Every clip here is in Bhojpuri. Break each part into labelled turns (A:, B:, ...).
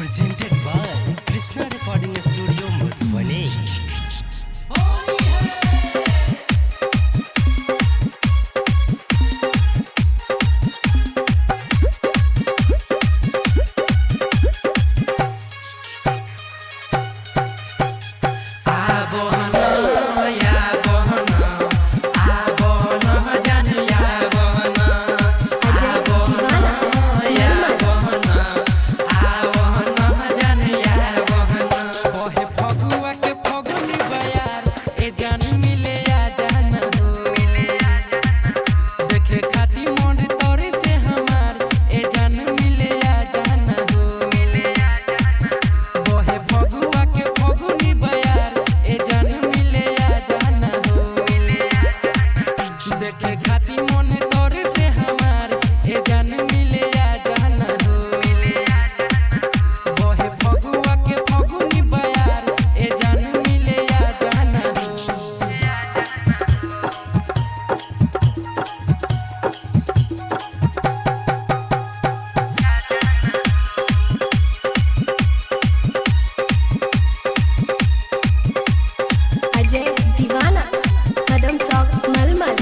A: Presented by Krishna Recording Studio, Madhubani.
B: Ajay दीवाना मलमल।
C: ओहे फगुआ के फगुनी बयार ए जान मिले आ जान हो देखे खाती मन तोरे से हमार ए जान मिले आ जान हो ओहे फगुआ के फगुनी बयार ए जान मिले आ जान हो देखे खाती मन तोरे से हमार ए जान मिले आ जान हो बहे फगुआ के फगुनी बयार ए जान मिले आ जान हो।
B: अजय दीवाना कदम चौक मलमल।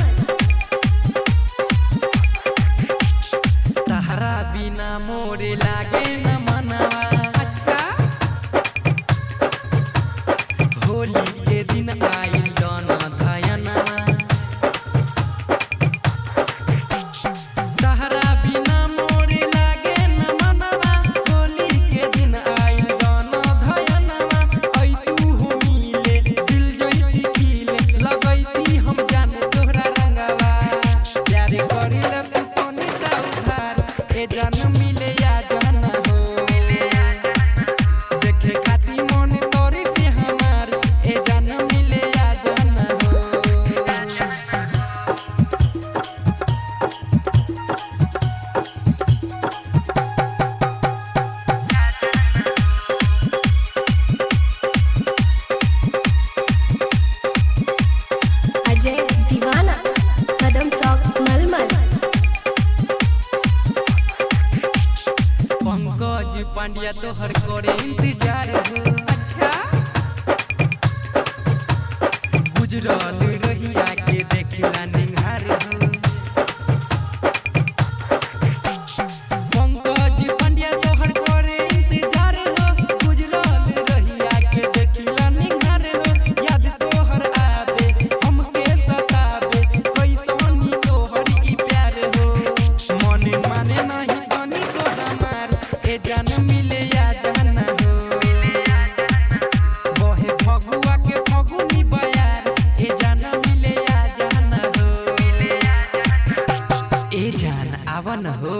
C: तहरा बिना मोरे लागे न मनवा।
D: अच्छा।
C: होली के दिन आइल दन धयनवा। तहरा बिना मोरे लागे न मनवा, होली के दिन आइल दन धयनवा। ऐ तू हो मिले दिल जैती खिले, लगैती हम जान तोहरा रंगवा। प्यार करिला तू तनी सा उधार, ए जान मिले या जान हो। देखे खाती मन तोरे से हमार, ए जान मिले या जान हो।
B: अजय दीवाना कदम चौक मलमल।
C: पंकज पांड्या तोहर करे इंतजार हो।
D: अच्छा।
C: गुजरल रहिया के देखिला निहार हो। पंकज पांड्या तोहर करे इंतजार हो, गुजरल रहिया के देखिला निहार हो। याद तोहर आवे हमके सतावे, कैसनी तोहर ई प्यार हो। मन माने नहीं तनिको हमार, ए जान मिले या जान हो। बहे फगुआ के फगुनी बयार, ए जान मिले आ जान हो। ए जान आवन हो।